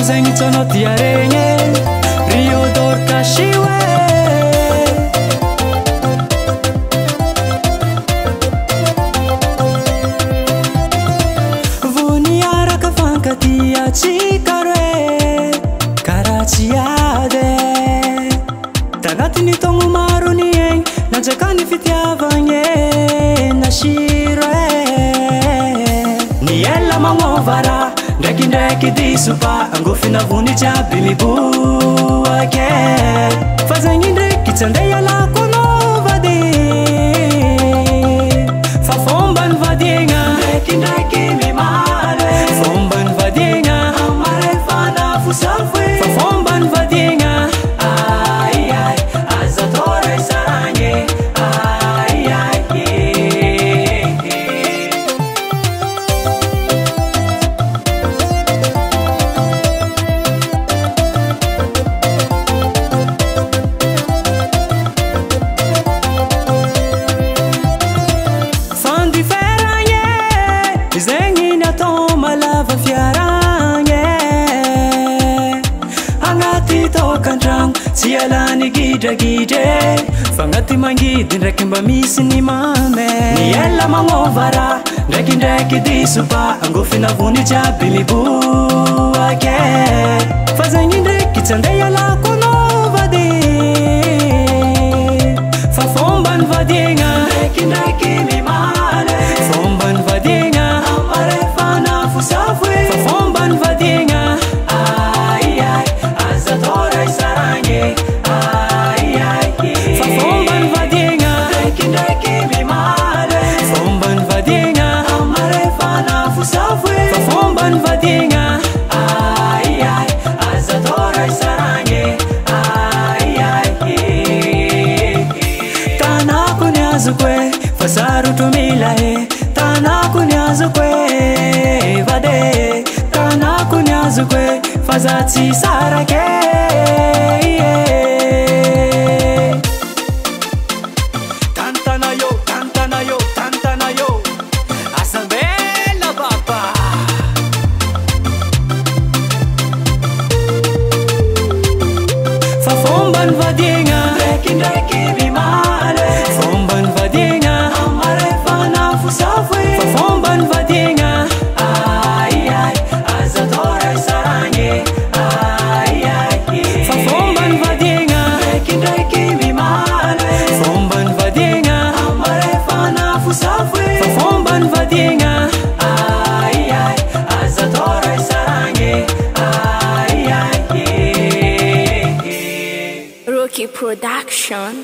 zegny tsonao tiaregny Rio d'or kashiwe. Voniaraka fankatia tsika roe karaha tsy ady. Tagnatiny taogno maro niaigny nanjakany fitiavagny nasiro e. Ny ela magnova raha ndraikindraiky diso pa angofina vony jiaby miboake. Fa zegny ndraiky tsy andeha ialako anao vady. Fa fomba ny vadiagna ndraikindraiky mimaly. Fomba ny vadiagna amarefana fosafo. Fa fomba ny vadiagna ay ay aza atao raisaragny ay ay. Fandiferagny zegny ny atao malava fiaragny. Agnaty tokantragno tsy alany gidragidra. Fa agnaty mangidy ndraiky mba misy ny mamy. Ny ela magnova raha ndraikindraiky diso pa angofina vony jiaby miboake. Fa zegny ndraiky tsy andeha ialako anao vady. Fa fomba ny vadiagna ndraikindraiky mimaly. Fomba ny vadiagna amarefana fosafo. Fa fomba ny vadiagna ay ay aza atao raisaragny ay ay. Fa fomba ny vadiagna ndraikindraiky mimaly. Fomba ny vadiagna amarefana fosafo. Fa fomba ny vadiagna ay ay aza atao raisaragny ay ay. Tanako ny azoko e fa sarotro mila e. Tanako ny azoko e vade. Tanako ny azoko e fa za tsy sarake. Tantana yo, tantana yo, tantana yo. Asambela papa. Fa fomba ny vadiagna ndraikindraiky mimaly. Fomba ny vadiagna amarefana fosafo. Fa fomba ny vadiagna ay ay aza atao raisaragny ay ay. Fa fomba ny vadiagna ndraikindraiky mimaly. Fomba ny vadiagna amarefana fosafo. Fa fomba ny vadiagna ay ay aza atao raisaragny ay ay. Rookie Production.